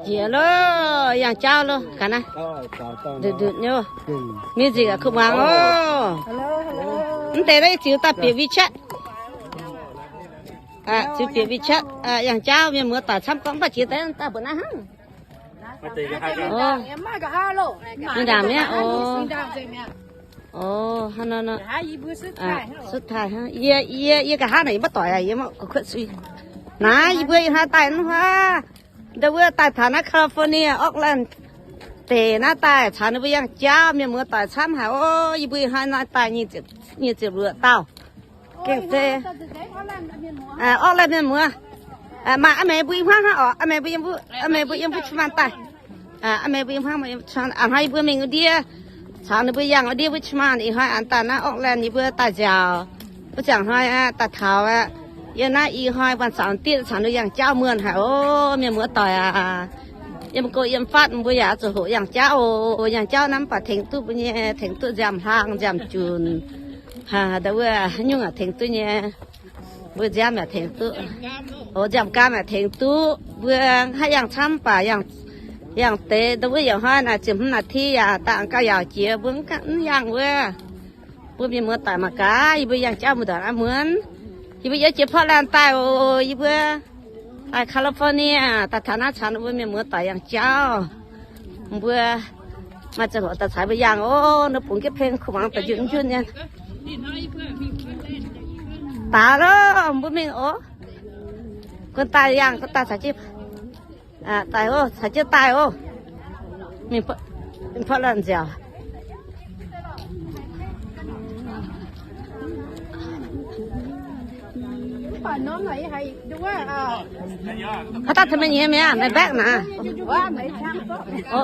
Jiex loh, yangh jauv loh, ga'naaiv. Ndutc ndutc nyei. Music aqv, kuv muangx oc. Mv deix naaiv ziux daaih bieqc WeChat. Ziux bieqc WeChat, yangh jauv mienh muoz doic camv gorngv mv baac jiex daaih mv baac mbuo naaiv hnangv. Mingh ndaangc mi'aqv oc. Oc, hnangv nor nor. Sutv taaih hnangv. Yie, yie, yie nqa'haav naaic yie maiv doic aqv, yie maiv gu'kuotv sui. Naaiv yie mbuo ih hnoi daaih mv huaav. Ndau wuov daaih taux naaiv California, Oakland deic naaiv daaih caux ninh mbuo yangh jauv, mienh muoz doic camv haic oc. Yie mbuo ih hnoi nor daaih nyic ziepc luoqc dauh. Gengh se Oakland mienh muoz. Maaih a'meix mbuo i hmuangv hnangv oc. A'meix mbuo yiem wuov, a'meix mbuo yiem wuov qu maanh daaih. A'meix mbuo i hmuangv, a'hnoi yie mbuo mingh wuov ndiev caux ninh mbuo yangh wuov ndiev wuov qu maanh. Ih hnoi an daaih naaiv Oakland yie mbuo daaih nziaauc, wuov ziangh hnoi daaih taux aqv. Yiem naaiv ih hnoi buangh zaux diqv caux ninh yangh jauv muonh haic oc. Mienh muoz doic aac, yiem go yiem fatv mbuo yaac zuqc hoqc yangh jauv oc. Yangh jauv naaiv mv baac tengx duqv mbuo nyei, tengx duqv nziaamv-hlang nziaamv-junc. Ndau wuov haaix nyungc aac tengx duqv nyei. Mbuo nziaamv yaac tengx duqv, o, nziaamv-gaam yaac tengx duqv. Mbuo haih yangh camv baac yangh deix ndau wuov yietc hnoi naaic ziepc hmz naaic ti yaac daaih gauh yaauc jiex, mbuo mv yangh wuov. Mbuo mienh muoz doic mangc gaax, yie mbuo yangh jauv mbuo ndongc naaiv muonz. Yie mbuo yiem jiex Portland daaih oc. Yie mbuo daaih California daaih taux naaiv caux ninh mbuo mienh muoz doic yangh jauv. Mbuo maaih ziangh hoc daaih caux mbuo yangh oc. Ninh bungx jienv peng kuv muangx daaih njunh njunh nyei. Daaih loh, mbuo mingh oc. Guon daaih yangh, guon daaih caux jienv daaih oc, caux jienv daaih oc. Mingh Portland nziaauc. Haaix dauh tengx meih nyiex mi'aqv? Meih mbaeqv naaic.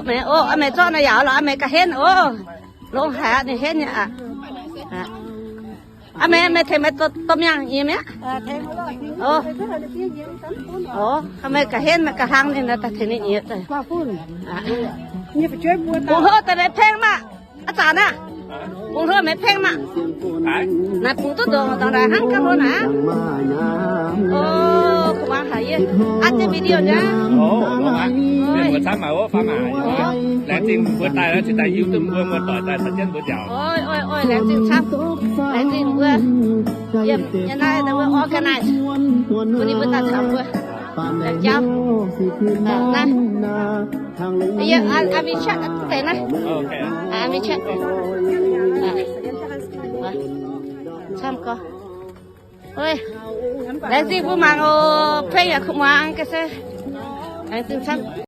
Meih, o, meih zorqv naaiv yaac lorqc, meih ga'henv oc. Longx haic aqv, ninh henv nyei aqv. Aa, meih, meih tengx meih domh mienh nyiex mi'aqv? O, meih ga'henv meih ga'hlang ninh daaih tengx ninh nyiex. Bungx hlo daaih meih peng maah. Aa zanc naaiv, bungx hlo meih peng maah. Naaic bungx duqv ndongc ndongc naaic hnangv gauh hlo naaic. O, kuv muangx haic yie. Aa, jienv video nyei. Mienh muoz camv maah, o, faav maah. Laengz zingh mbuo daaih, cingx daaih hiuv duqv mbuo muoz-doic daaih caux jienv mbuo nziaauc. Oi, oi, oi, laengz zingh camv. Laengz zingh mbuo yiem nyei naaiv, wuov organize bun ninh mbuo daaih caux mbuo jauv naaiv. Yie, aa, WeChat deix naaiv. Aa, WeChat. Camv gorx. Laengz zingh mbuo mangc oc. Peng yaac kuv muangx ga'sie. Laengz zingh camv.